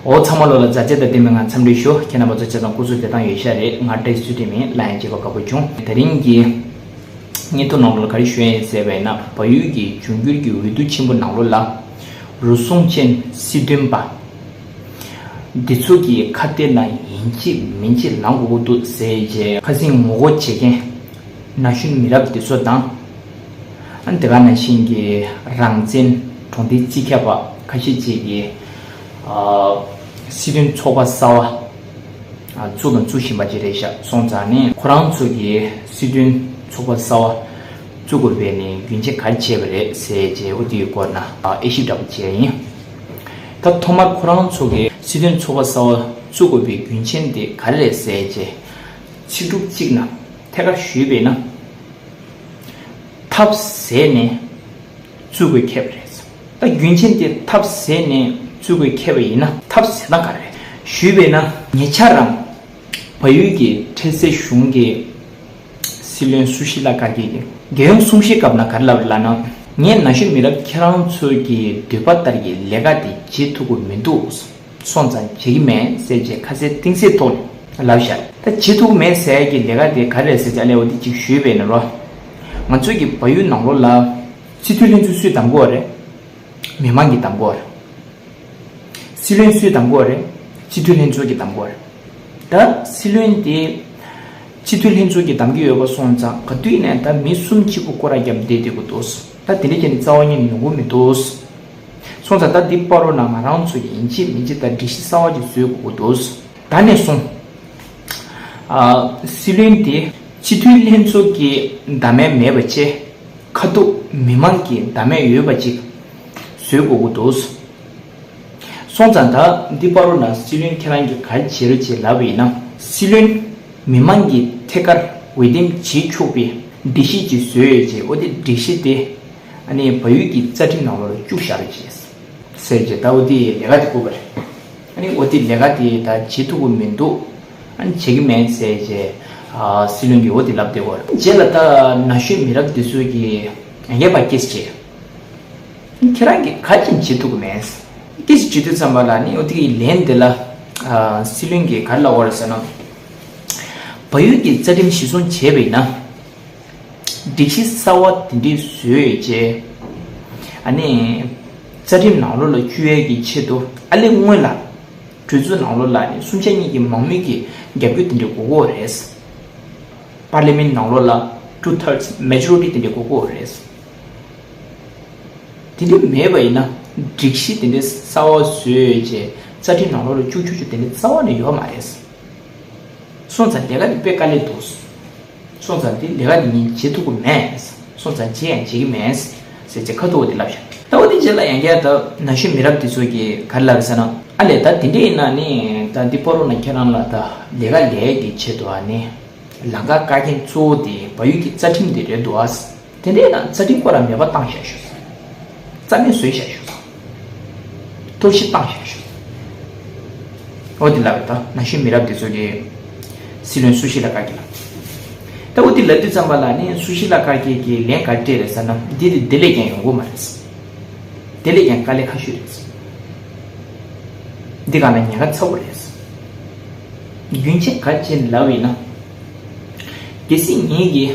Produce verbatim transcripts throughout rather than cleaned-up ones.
འོ་ཚང་མ་ལོ་ལ་མཛའ་བརྩེ་དང་ལྡན་པའི་ངང་འཚམས་འདྲི་ཞུ། ཁྱེད་རྣམ་པ་ཚོ་ཆ་ཚང་སྐུ་གཟུགས་བདེ་ཐང་ཡོད་ཤག་རེད། ང་བཀྲ་ཤིས་ཚུལ་ཁྲིམས་ཡིན། ལ་ཡང་མཇལ་བ་དགའ་པོ་བྱུང་། དེ་རིང་གི་བརྙན་ཐུང་ནང་ལོགས་ལ་ག་རེ་ཞུ་ཡིན་ཟེར་བས་ན། བལ་ཡུལ་གྱི་འབྱུང་འགྱུར་གྱི་འོས་བསྡུ་ཆེན་པོ་ནང་ལོགས་ལ་རུལ་སུངས་ཅན་སྲིད་དོན་པ་འདི་ཚོ་གི་ཁ་གཏད་ན་ཡིན་གཅིག་མིན་གཅིག་ལངས་དགོས་ཀྱི་འདུག་ཟེར་བྱས་ཁ་སེང་ངོ་རྒོལ་བྱེད་མཁན་ན་གཞོན་མི་རབས་འདི་ཚོ་དང་། ཨ་ནི་དེ་ག་ནང་བཞིན་གྱི་རང་བཙན་གྲོང་སྡེའི་སྤྱི་ཁྱབ་པ་ཁ་ཤས་ཅིག་གིས་ཨ་སྲིད་དོན་ཚོགས་པ་གསར་བ་ཨ་བཙུགས་དང་བཙུགས་བཞིན་པ་ཅིག་རེད་ཤག་སོང་ཙང་ནི་ཁོ་རང་ཚོ་གིས་སྲིད་དོན་ཚོགས་པ་གསར་བ་བཙུགས་དགོས་པའི་ནི་རྒྱུ་མཚན་ག་རེ་བྱས་པ་རེད་ཟེར་བྱས། འོ་དེའི་སྐོར་ན་ཨ་དབྱེ་ཞིབ་འདྲ་པོ་བྱས་ཡིན། ད་ཐོག་མར་ཁོ་རང་ཚོ་གིས་སྲིད་དོན་ཚོགས་པ་གསར་བ་བཙུགས་དགོས་པའི་རྒྱུ་མཚན་དེ་ག་རེ་རེད་ཟེར་བྱས། ཚིག་གྲུབ་གཅིག་ནང་ཐད་ཀར་ཞུས་པས་ན། ཐབས་ཟད་ནས་བཙུགས་དགོས་ཁེལ་བ་རེད། ད་རྒྱུ་མཚན་དེ་ཐབས་ཟད་ནས་བཙུགས་དགོས་ཁེལ་བ་ཡིན་ན། ཐབས་ཟད་ན་ག་རེ་རེད་ཞུས་པས་ན། ཉེ་ཆར་རང་བལ་ཡུལ་གྱི་འཕྲལ་སེལ་གཞུང་གི་སྲིད་བློན་སུ་ཤི་ལ་ཀར་གྱི་རྒྱལ་ཡོངས་གསུང་བཤད་སྐབས་ན་ག་རེ་ལབ་ལབ་ན། ངས་ན་གཞོན་མི་རབས་ཁྱེད་རང་ཚོ་གི་འདོད་པ་ལྟར་གྱི་ལས་ཀ་དེ་བྱེད་ཐུབ་ཀྱི་མི་འདུག་སོང་ཙང་བྱེད་ཀྱི་མེད་ཟེར་བྱས་ཁ་གསལ་གཏིང་གསལ་ཐོག་ནས་ལབ་བཞག་ད་བྱེད་ཐུབ་ཀྱི་མེད་ཟེར་ཡ་གི་ལས་ཀ་དེ་ག་རེ་རེད་ཟེར་བྱས་ཨ་ལས་འོ་དེ་གཅིག་ཞུས་པས་ན་རོ། ང་ཚོ་གི་བལ་ཡུལ་ནང་ལོགས་ལ་སྤྱི་འཐུས་ལྷན་ཚོགས་སུས་བདམས་དགོས་རེད། མི་མང་གིས་བདམས་དགོས་རེད། སྲིད་བློན་སུས་བདམས་དགོས་རེད། སྤྱི་འཐུས་ལྷན་ཚོགས་ཀྱིས་བདམས་དགོས་རེད། ད་སྲིད་བློན་དེ་སྤྱི་འཐུས་ལྷན་ཚོགས་ཀྱིས་བདམས་ཀྱི་ཡོད་པ་སོང་ཙང་ག་དུས་ནས་ད་མི་གསུམ་གཅིག་པུ་སྐོར་ར་བརྒྱབ་བསྡད་བསྡད་དགོས་འདུག་ད་དེ་འདྲ་བྱས་ནས་རྩ་བ་ཉིད་ནས་ཡོང་གི་མི་འདུག་སོང་ཙང་ད་འདི་བར་རོ་ན་ང་རང་ཚོ་ཡིན་གཅིག་མིན་གཅིག་ད་སྒྲིག་གཞི་གསར་བ་ཅིག་བཟོ་དགོས་ཀྱི་འདུག་ད་ནས་བཟུང་ཨ་སྲིད་བློན་དེ་སྤྱི་འཐུས་ལྷན་ཚོགས་ཀྱི་བདམས་མེད་མེད་པ་བྱས། ཁ་ཐུག་མི་མང་གི་བདམས་མེད་ཡོད་པ་ཅིག་བཟོ་དགོས་ཀྱི་འདུག་སོང་ཙང་ད་འདི་བར་རོ་ན་སྲིད་བློན་ཁྱེད་རང་གིས་ག་རེ་བྱེད་རོགས་བྱེད་ལབ་པ་ཡིན་ན། སྲིད་བློན་མི་མང་གི་ཐད་ཀར་འོས་འདེམས་བྱེད་ཆོག་པའི་སྒྲིག་གཞི་ཅིག་བཟོས་ཡོད་ཅེས། འོ་དེ་སྒྲིག་གཞི་དེ་ཨ་ནི་བལ་ཡུལ་གྱི་རྩ་ཁྲིམས་ནང་ལོགས་ལ་བཅུག་བཞག་རོགས་བྱེད་ཟེར་བྱས། ད་འོ་དེ་ལས་ཀ་དེ་བསྐུར་བ་རེད། ཨ་ནི་འོ་དེ་ལས་ཀ་དེ་ད་བྱེད་ཐུབ་ཀྱི་མི་འདུག་ཨ་ནི་བྱེད་ཀྱི་མེད་ཟེར་བྱས་ཨ་སྲིད་བློན་གྱིས་འོ་དེ་ལབ་བསྡད་ཡོད་རེད། རྗེས་ལ་ད་ན་གཞོན་མི་རབས་འདི་ཚོ་གིས་ཡང་བསྐྱར་ཕར་སྐད་ཆ་བྱས། ཁྱེད་རང་གིས་ག་ཅིག་བྱེད་ཐུབ་ཀྱི་མེད། སྐད་ཆ་བྱེད་དུས་ཙམ་པ་ལ་ནི་འོ་དེ་གི་ལན་དེ་ལ་ཨ་སྲིད་བློན་གྱིས་ག་རེ་ལབ་པ་རེད་ཟེར་ན། བལ་ཡུལ་གྱི་རྩ་ཁྲིམས་གཞིར་བཟུང་བྱས་པ་ཡིན་ན། སྒྲིག་གཞི་གསར་བ་དེ་འདྲས་བཟོས་ཡོད་ཅེས། ཨ་ནི་རྩ་ཁྲིམས་ནང་ལོགས་ལ་བཅུག་ཡས་ཀྱི་ཆེད་དུ་ཨ་ལས་སྔོན་ལ་གྲོས་ཚོགས་ནང་ལོགས་ལ་ནི་གསུམ་ཆ་གཉིས་ཀྱི་མང་མོས་ཀྱི་རྒྱབ་སྐྱོར་དེ་འདྲས་དགོས་ཀྱི་ཡོད་རེད། པར་ལི་མེན་ནང་ལོགས་ལ་two thirds majority དེ་འདྲས་དགོས་ཀྱི་ཡོད་རེད། དེ་འདྲས་མེད་པ་ཡིན་ན་སྒྲིག་གཞི་དེ་འདྲས་གསར་བ་བཟོས་ཡོད་ཅེས་རྩ་ཁྲིམས་ནང་ལོགས་ལ་བཅུག་ཆོག་ཆོག་དེ་འདྲས་རྩ་བ་ནས་ཡོད་མ་རེད། སོང་ཙང་ལས་ཀ་དེ་དཔེ་དཀའ་ལས་འདུག་སོང་ཙང་དེ་ལས་ཀ་དེ་ངས་བྱེད་ཐུབ་ཀྱི་མེད། སོང་ཙང་བྱེད་ཡང་བྱེད་ཀྱི་མེད་ཟེར་བྱས་ཁ་ཐུག་འོ་དེ་ལབ་བཞག་ད་འོ་དེ་རྗེས་ལ་ཡང་བསྐྱར་ད་ན་གཞོན་མི་རབས་དེ་ཚོ་གིས་ག་རེ་ལབ་ཟེར་ན། ཨ་ལས་ད་དེ་འདྲས་ཡིན་ན་ནི་ད་འདི་བར་རོ་ན་ཁྱེད་རང་ལ་ད་ལས་ཀ་ལས་ཀྱི་ཆེད་དུ་ཨ་ནི་ལམ་ཁ་བཀག་རྐྱེན་གཙོ་བོ་དེ་བལ་ཡུལ་གྱི་རྩ་ཁྲིམས་དེ་རེད་འདུག་ཨ། དེ་འདྲས་ན་རྩ་ཁྲིམས་སྐོར་ལ་མེད་པ་བཏང་བཞག་ཤོག་རྩ་མེད་བཟོས་བཞག་ཤོག་གཏོར་བཤིག་བཏང་བཞག་ཤོག་འོ་དེ་ལབ་ད་ན་གཞོན་མི་རབས་དེ་ཚོ་གིས་སྲིད་བློན་སུ་ཤི་ལ་ཀར་གྱི་ལ། ད་འོ་དེ་ལབ་དུས་ཙམ་པ་ལ་ནི་སུ་ཤི་ལ་ཀར་གྱི་གི་ལན་ག་རེ་སྤྲད་རེད་ཟེར་ན། འདི་དེ་དེ་ལས་ཀྱང་ཡོང་གི་མ་རེད། དེ་ལས་ཀྱང་དཀའ་ལས་ཁག་ཤོས་རེད། འདི་ག་ལ་ཉེན་ཁ་ཚ་པོ་རེད། རྒྱུ་མཚན་ག་རེ་བྱས་ནས་ལབ་ཡིན་ན། གལ་སྲིད་ངེད་ཀྱིས་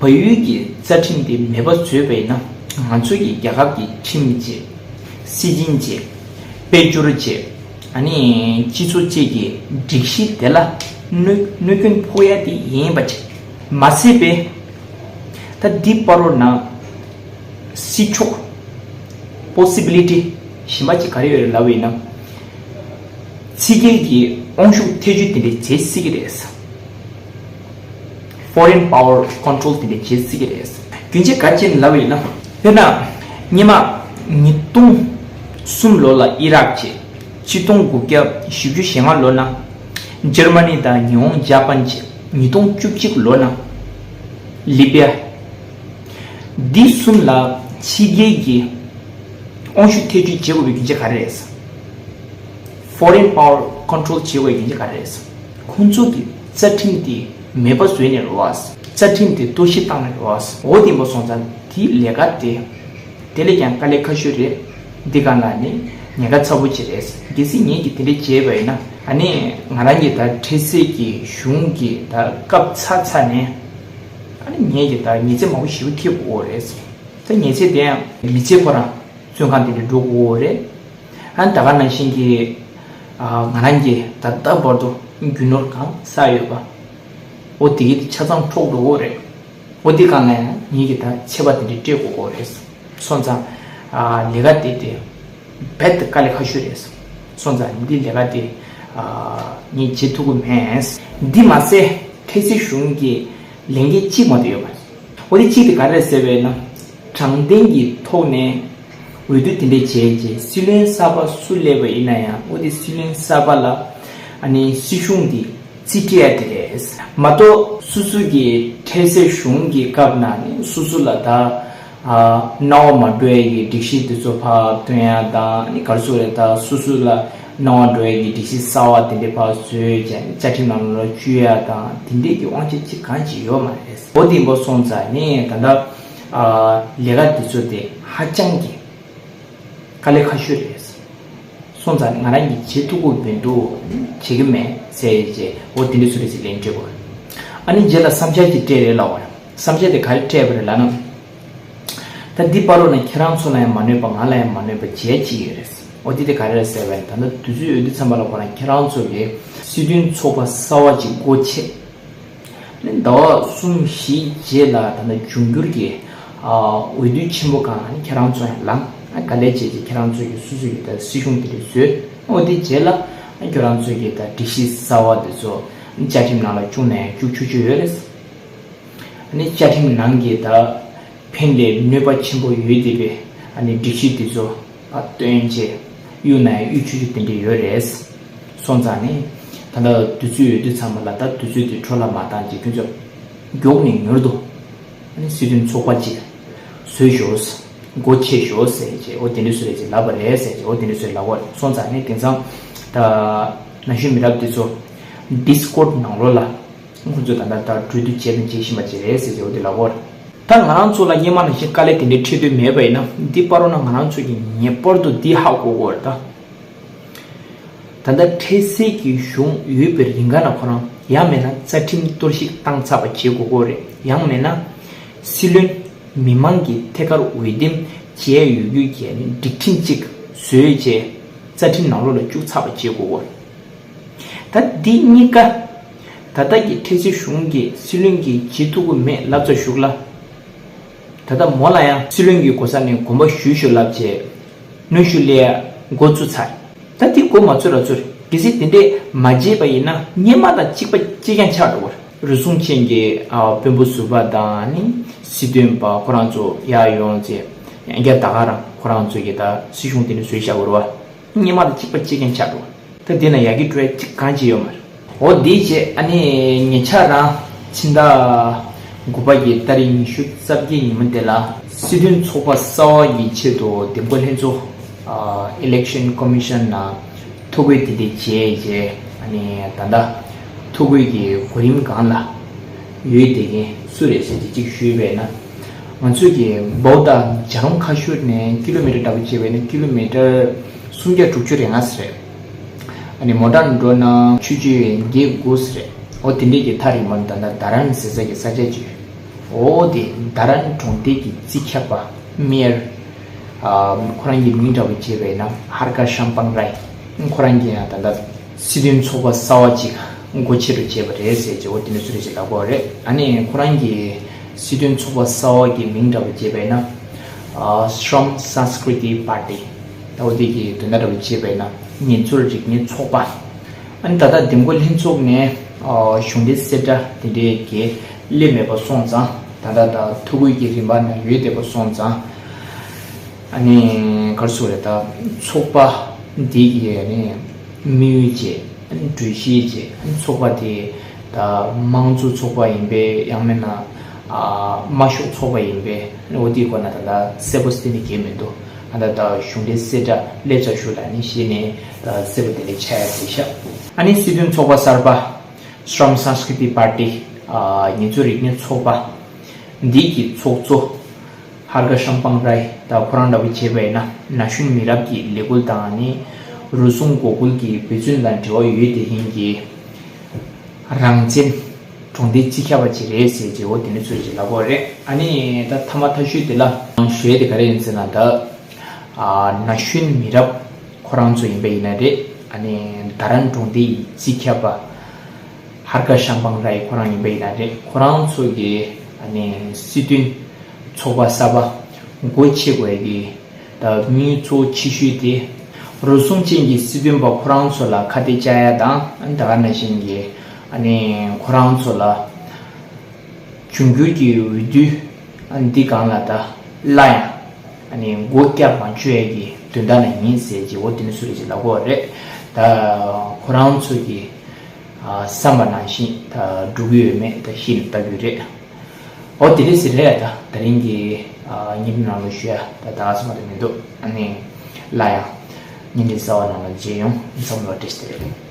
བལ་ཡུལ་གྱི་རྩ་ཁྲིམས་དེ་མེད་པ་བཟོས་པ་ཡིན་ན། ང་ཚོ་གི་རྒྱལ་ཁབ་ཀྱི་ཁྲིམས་བཅས། སྲིད་འཛིན་བཅས། དཔལ་འབྱོར་བཅས། ཨ་ནི་སྤྱི་ཚོགས་བཅས་ཀྱི་སྒྲིག་གཞི་དེ་ལ་གནོད་གནོད་སྐྱོན་ཕོག་ཡ་དེ་ཡིན་པ་བྱས། མ་ཟད་པའི་ད་འདི་བར་རོ་ན་སྲིད་ཕྱོགས་possibility གཞན་པ་ཅིག་ག་རེ་ཡོད་རེད་ལབ་པ་ཡིན་ན། ཕྱི་རྒྱལ་གྱི་དབང་ཤུགས་ཐེ་བྱུས་དེ་འདྲས་བྱེད་སྲིད་ཀྱི་རེད། Foreign power control དེ་འདྲས་བྱེད་སྲིད་ཀྱི་རེད། རྒྱུ་མཚན་ག་རེ་བྱས་ནས་ལབ་པ་ཡིན་ན། དཔེར་ན། སྔོན་མ་ཉིས་སྟོང་གསུམ་ལོ་ལ་ཨི་རག་བྱས། ཆིག་སྟོང་དགུ་བརྒྱ་བཞི་བཅུ་ཞེ་ལྔ་ལོ་ན་འཇར་མ་ནི་དང་ཉི་ཧོང་ཇ་པན་བྱས། ཉིས་སྟོང་བཅུ་གཅིག་ལོ་ན་ལི་བི་ཡ། འདི་གསུམ་ལ་ཕྱི་རྒྱལ་གྱི་དབང་ཤུགས་ཐེ་བྱུས་བྱེད་དགོས་པའི་རྒྱུ་མཚན་ག་རེ་རེད། Foreign power control བྱེད་དགོས་པའི་རྒྱུ་མཚན་ག་རེ་རེད། ཁོང་ཚོ་གི་རྩ་ཁྲིམས་དེ་མེད་པ་བཟོས་ནས་རེད་བ། རྩ་ཁྲིམས་དེ་གཏོར་བཤིག་བཏང་ནས་རེད་བ། འོ་དེ་འདྲ་སོང་ཙང་དེའི་ལས་ཀ་དེ་དེ་ལས་ཀྱང་དཀའ་ལས་ཁག་ཤོས་རེད། འདི་ག་ལ་ནི་ ཉེན་ཁ་ཚ་པོ་ཅིག་རེད། གལ་སྲིད་ངེད་ཀྱིས་དེ་འདྲ་བྱས་པ་ཡིན་ན། ཨ་ནི་ང་རང་གི་ད་འཕྲལ་སེལ་གྱི་གཞུང་གི་ད་སྐབས་ཚར་ཚར་ནས། ཨ་ནི་ངེད་ཀྱི་ད་ཉེས་ཚད་མང་པོ་ཞེ་པོ་འཁྱེར་དགོས་རེད། ད་ཉེས་ཚད་དེ་ཡང་མི་ཚེ་ཁོ་རང་བཙོན་ཁང་དེ་འདྲ་འགྲོ་དགོས་རེད། ཨ་ནི་ད་ག་ནང་བཞིན་གྱི་ཨ་ང་རང་གིས་ད་ལྟ་བར་དུ་རྒྱུ་ནོར་གང་བསགས་ཡོད་པ། འོ་དེ་གི་དེ་ཆ་ཚང་འཕྲོག་འགྲོ་གི་རེད། འོ་དེ་གང་ལ་ཡང་ངེད་ཀྱིས་ད་ཆད་པ་དེ་འདྲ་སྤྲད་དགོས་ཀྱི་རེད། སོང་ཙང་ཨ་ལས་ཀ་དེ་དེ་རྦད་དེ་དཀའ་ལས་ཁག་ཤོས་རེད། སོང་ཙང་འདི་ལས་ཀ་དེ་ཨ་ངས་བྱེད་ཐུབ་ཀྱི་མེད། འདི་མ་ཟད་འཕྲལ་སེལ་གཞུང་གི་ལས་འགན་གཅིག་མ་གཏོགས་ཡོད་མ་རེད། འོ་དེ་གཅིག་དེ་ག་རེ་རེད་ཟེར་བས་ན། དྲང་བདེན་གྱི་ཐོག་ནས་འོས་བསྡུ་དེ་འདྲ་བྱས་རྗེས་སྲིད་བློན་གསར་པ་སུ་སླེབས་པ་ཡིན་ན་ཡང་། འོ་དེ་སྲིད་བློན་གསར་པ་ལ་ཨ་ནི་སྲིད་གཞུང་འདི་རྩིས་སྤྲད་ཡ་དེ་རེད། མ་གཏོགས་སོ་སོ་གི་འཕྲལ་སེལ་གཞུང་གི་སྐབས་ན་ནི་སོ་སོ་ལ་ད་ཨ་སྣང་བ་མ་འགྲོ་ཡ་གི་སྒྲིག་གཞི་དེ་ཚོ་ཕར་བཏོན་ཡ་དང་། ཨ་ནི་ག་རེ་ཟེར་དགོས་རེད། ད་སོ་སོ་ལ་སྣང་བ་འགྲོ་ཡ་གི་སྒྲིག་གཞི་གསར་བ་དེ་འདྲ་ཕར་བཟོས་བྱས་ནས་བཅའ་ཁྲིམས་ནང་ལ་བཅུག་ཡ་དང་། དེ་འདྲས་ཀྱི་དབང་ཆ་གཅིག་གང་ཅིག་ཡོད་མ་རེད། འོ་དེ་འདྲ་སོང་ཙང་ནི་ད་ལྟ་ཨ་ལས་ཀ་དེ་ཚོ་དེ་ཧ་ཅང་གི་དཀའ་ལས་ཁག་ཤོས་རེད། སོང་ཙང་ང་རང་གིས་བྱེད་ཐུབ་ཀྱི་མི་འདུག་བྱེད་ཀྱི་མེད་ཟེར་བྱས། འོ་དེ་འདྲ་ཚོ་རེད་ཟེར་ལན་སྤྲད་དགོས། ཨ་ནི་རྗེས་ལ་བསམ་འཆར་ཅིག་སྤྲད་རེད་ལབ་པ་རེད། བསམ་འཆར་དེ་ག་རེ་སྤྲད་པ་རེད་ལབ་ན། ད་འདི་བར་དུ་ན་ཁྱེད་རང་ཚོ་ལ་ཡང་མ་གནོད་པ། ང་ལ་ཡང་མ་གནོད་པ་བྱས་ཅིག་ཡོད་རེད། འོ་དེ་དེ་ག་རེ་རེད་ཟེར་བ་ཡིན་ན། ད་ལྟ་དུས་ཚོད་ཡོལ་དུས་ཙམ་པ་ལ་ཁོ་རང་ཁྱེད་རང་ཚོ་གི་སྲིད་དོན་ཚོགས་པ་གསར་བ་ཅིག་སྒོ་ཕྱེ། ཟླ་བ་གསུམ་བཞི་རྗེས་ལ་ད་ལྟ་འབྱུང་འགྱུར་གྱི་ཨ་འོས་བསྡུ་ཆེན་པོ་སྒང་ཁྱེད་རང་ཚོ་ཡང་ལངས། ཨ་ག་ལེར་བྱས་རྗེས་ཁྱེད་རང་ཚོ་གི་སོ་སོ་ཡི་ད་སྲིད་གཞུང་དེ་འདྲ་བཟོས། འོ་དེ་རྗེས་ལ་ཨ་ཁྱེད་རང་ཚོ་གི་ད་སྒྲིག་གཞི་གསར་བ་དེ་ཚོ་བཅའ་ཁྲིམས་ནང་ལ་བཅུག་ན་ཡང་བཅུག་ཆོག་ཆོག་ཡོད་རེད། ཨ་ནི་བཅའ་ཁྲིམས་ནང་གི་ད་ཕན་ལས་གནོད་པ་ཆེན་པོ་ཡོད་བསྡད་པའི་ཨ་ནི་སྒྲིག་གཞི་དེ་ཚོ་ཨ་བཏོན་བྱས་གཡུག་ན་ཡང་གཡུག་ཆོག་ཆོག་དེ་འདྲ་ཡོད་རེད། སོང་ཙང་ནི་ད་ལྟ་དུས་ཚོད་ཡོད་དུས་ཙམ་པ་ལ། ད་དུས་ཚོད་དེ་འཕྲོ་བརླག་མ་བཏང་བྱས་ཁྱོད་ཚོ་མགྱོགས་ནས་མྱུར་དུ་ཨ་ནི་སྲིད་དོན་ཚོགས་པ་ཅིག་བཟོས་ཤོག་སྒོ་ཕྱེ་ཤོག་ཟེར་བྱས། འོ་དེ་འདྲ་བཟོས་རེད་ཅེས་ལབ་པ་རེད་ཟེར་བྱས། འོ་དེ་འདྲ་བཟོས་ལབ་པ་རེད། སོང་ཙང་ནི་དེང་སང་ད་ན་གཞོན་མི་རབས་དེ་ཚོ་Discord་ནང་ལོགས་ལ་ཁོང་ཚོས་ད་ལྟ་ད་གྲོས་བསྡུར་བྱས་དང་བྱེད་བཞིན་པ་ཅིག་རེད་ཟེར་བྱས། འོ་དེ་ལབ་པ་རེད། ད་ང་རང་ཚོ་ལ་སྔོན་མ་ནང་བཞིན་དཀའ་ལས་དེ་འདྲའི་འཕྲད་འདོད་མེད་པ་ཡིན་ན། འདི་བར་དུ་ན་ང་རང་ཚོ་གིས་ངེས་པར་དུ་འདི་ཧ་གོ་དགོས་རེད་ད། ད་ལྟ་འཕྲལ་སེལ་གྱི་གཞུང་ཡོད་པའི་རིང་ག་ན་ཁོ་རང་ཡང་མིན་ན་རྩ་ཁྲིམས་གཏོར་བཤིག་བཏང་ཚར་བ་བྱེད་དགོས་ཀྱི་རེད། ཡང་མིན་ན་སྲིད་བློན་མི་མང་གི་ཐད་ཀར་འོས་འདེམས་བྱས་ཡོད་རྒྱུ་གྱི་ནི་སྒྲིག་ཁྲིམས་གཅིག་བཟོས་བྱས་རྩ་ཁྲིམས་ནང་ལོགས་ལ་བཅུག་ཚར་བ་བྱེད་དགོས་ཀྱི་རེད། ད་འདི་གཉིས་ཀ་ད་ལྟ་གི་འཕྲལ་སེལ་གཞུང་གི་སྲིད་བློན་གྱིས་བྱེད་ཐུབ་ཀྱི་མེད་ལབ་ཙམ་ཞུ་གི་ལ། ད་ལྟ་མོ་ལ་ཡང་སྲིད་བློན་གྱི་གོ་ས་ནས་དགོངས་པ་ཞུས་ཞུ་ལབ་བྱས་གནོན་ཤུགས་སླེབས་ཡ་འགོ་བཙུགས་ཚར། ད་འདི་འགོ་མ་ཚུགས་ར་ཚུགས་རེད། གལ་སྲིད་དེ་འདྲས་མ་བྱས་པ་ཡིན་ན་སྔོན་མ་དང་གཅིག་པ་གཅིག་རྐྱང་ཆགས་འགྲོ་བ་རེད། རུལ་སུངས་ཅན་གྱི་ཨ་དཔོན་པོ་ཟུར་པ་དང་ནི་སྲིད་དོན་པ་ཁོ་རང་ཚོ་ཡར་ཡོང་ཚེ་ཡང་བསྐྱར་ད་ག་རང་ཁོ་རང་ཚོ་གི་ད་སྲིད་གཞུང་དེ་འདྲ་བཟོས་བཞག་དགོས་རེད་བ། སྔོན་མ་དང་གཅིག་པ་གཅིག་རྐྱང་ཆགས་འགྲོ། ད་འདི་ན་ཡ་གི་འགྲོ་ཡ་གཅིག་གང་ཅི་ཡོད་མ་རེད། འོ་འདི་བྱས་ཨ་ནི་ཉེ་ཆར་རང་ཕྱི་ཟླ་དགུ་པ་གི་ཏ་རིག་ཉི་ཤུ་རྩ་བརྒྱད་ཉིན་མོ་དེ་ལ་སྲིད་དོན་ཚོགས་པ་གསར་བ་གི་ཆེད་དུ་འདེམས་བསྐོ་ལྷན་ཚོགས་ཨ་Election Commission་ནང་ཐོ་འགོད་དེ་འདྲ་བྱས་རྗེས། ཨ་ནི་ད་ལྟ་ཐོ་འགོད་ཀྱི་གོ་རིམ་སྒང་ལ་ཡོད་བསྡད་མཁན་སུ་རེད་ཟེར་ཏེ་གཅིག་ཞུས་པས་ན། ང་ཚོ་གི་བོད་དང་རྒྱ་རོང་ཁ་ཤོར་ནས་ཀི་ལོ་མི་ཊར་འདྲ་པོ་བྱས་པས་ན་ཀི་ལོ་མི་ཊར་སུམ་བརྒྱ་དྲུག་ཅུ་རེ་ལྔ་ཙམ་རེད། ཨ་ནི་མོ་ཊར་འགྲོ་ན་ཆུ་ཚོད་བརྒྱད་དགུ་ཙམ་རེད། འོ་དེ་འདྲས་ཀྱི་ཐག་རིང་མོ་ད་ལྟ་དྷ་རན་ཟེར་ས་གི་ས་ཆ་ཅིག་འོ་དེ་དྷ་རན་གྲོང་རྡལ་གྱི་རྩིས་ཁྱབ་པ་མེ་ཡར་ཨ་ཁོ་རང་གི་མིང་འདྲ་པོ་བྱས་པས་ན་ཧར་ཀ་ཤམ་པང་རའི། ཁོ་རང་གིས་ཡང་ད་ལྟ་སྲིད་དོན་ཚོགས་པ་གསར་བ་ཅིག་སྒོ་ཕྱེ་རུ་བྱས་པ་རེད་ཟེར་བྱས། འོ་དེ་འདྲ་སུ་རེད་ཅེས་ལབ་ཀྱི་ཡོད་རེད། ཨ་ནི་ཁོ་རང་གི་སྲིད་དོན་ཚོགས་པ་གསར་བ་གི་མིང་འདྲ་པོ་བྱས་པས་ན་ཨ་Shram Sanskriti Party། ད་འོ་དེ་གི་དོན་དག་འདྲ་པོ་བྱས་པས་ན་མཉེན་ཚོར་རིག་གནས་ཚོགས་པ། ཨ་ནི་ད་ལྟ་འདེམས་བསྐོ་ལྷན་ཚོགས་ནས་ཨ་གཞུང་འབྲེལ་གསལ་བསྒྲགས་དེ་འདྲའི་གི་སླེབས་མེད་པ་སོང་ཙང་། ད་ལྟ་ད་ཐོ་འགོད་ཀྱི་རིམ་པ་ནང་ཡོད་བསྡད་པ་སོང་ཙང་། ཨ་ནི་ག་རེ་ཟེར་དགོས་རེད། ད་ཚོགས་པ་འདི་གི་ཨ་ནི་དམིགས་ཡུལ་བྱས། ཨ་ནི་གྲོས་གཞི་བྱས། ཨ་ནི་ཚོགས་པ་དེ་ད་དམངས་གཙོ་ཚོགས་པ་ཡིན་པས། ཡང་མིན་ན་ཨ་དམར་ཤོག་ཚོགས་པ་ཡིན་པས། ཨ་ནི་འོ་དེའི་སྐོར་ན་ད་ལྟ་གསལ་པོ་གཏན་ནས་གང་ཡང་མི་འདུག་ད་ལྟ་ད་གཞུང་འབྲེལ་གསལ་བསྒྲགས་སླེབས་ཚར་ཞུ་ལ་ནི་གཞི་ནས་ད་གསལ་པོ་དེ་འདྲ་ཆགས་ཡ་རེད་ཤག་ཨ་ནི་སྲིད་དོན་ཚོགས་པ་གསར་པ་Shram Sanskriti Party། ཨ་མཉེན་ཚོར་རིག་གནས་ཚོགས་པ་འདི་གི་ཚོགས་གཙོ་ ཧར་ཀ་ཤམ་པང་རའི་ད་ཁོ་རང་འདྲ་བོ་བྱས་པ་ཡིན་ན་ན་གཞོན་མི་རབས་ཀྱི་ལས་འགུལ་དང་ནི་རུལ་སུངས་འགོག་རྒོལ་གྱི་འབད་བརྩོན་དང་འབྲེལ་བ་ཡོད་དེ་ཡིན་གྱི། རང་བཙན་གྲོང་སྡེ་རྩིས་ཁྱབ་པ་ཅིག་རེད་ཟེར་བྱས་འོ་དེ་ནི་ཚོད་ཅིག་ལབ་དགོས་རེད། ཨ་ནི་ད་ཐ་མ་ཐ་ཤོས་དེ་ལ་ཞུ་ཡས་དེ་ག་རེ་ཡིན་ཟེར་ན་ད་ན་གཞོན་མི་རབས་ཁོ་རང་ཚོ་ཡིན་པ་ཡིན་ན་རེད། ཨ་ནི་ད་རང་གྲོང་སྡེ་ཡི་རྩིས་ཁྱབ་པ་ཧར་ཀ་ཤམ་པང་རའི་ཁོ་རང་ཡིན་པ་ཡིན་ན་རེད། ཁོ་རང་ཚོ་གི་ཨ་ནི་སྲིད་དོན་ཚོགས་པ་གསར་པ་སྒོ་ཕྱེ་དགོས་ཀྱི། ད་དམིགས་ཡུལ་གཙོ་བོ་ཆེ་ཤོས་དེ་རུལ་སུངས་ཅན་གྱི་སྲིད་དོན་པ་ཁོ་རང་ཚོ་ལ་ཁ་གཏད་བཅག་ཡ་དང་ད་ག་ནང་བཞིན་གྱི་ཨ་ནི་ཁོ་རང་ཚོ་ལ་འབྱུང་འགྱུར་གྱི་འོས་བསྡུ་ཨ་ནི་འདི་སྒང་ལ་ད་སླར་ཡང་ཨ་ནི་སྒོ་བཀྱག་མ་བཅུག་ཡ་གི་དོན་དག་ནང་ཡིན་ཟེར་གྱི་འོ་དེ་ནི་སུ་རེད་ཅེས་ལབ་དགོས་རེད། ད་ཁོ་རང་ཚོ་གི་བསམ་པ་ནང་བཞིན་ད་འགྲུབ་ཀྱི་ཡོད་མེད་ད་ཤེས་ནས་ལྟ་རྒྱུ་རེད། འོ་དེ་རེད་ཟེར་རེད། ད་ད་རིང་གི་བརྙན་འཕྲིན་ནང་ལ་ཞུ་ཡ་ད་ད་ག་ཚོད་མ་གཏོགས་མི་འདུག་ཨ་ནི་སླར་ཡང་བརྙན་འཕྲིན་གསར་བ་ནང་ལ་མཇལ་ཡོང་། མཚམས་ལ་བཀྲ་ཤིས་བདེ་ལེགས།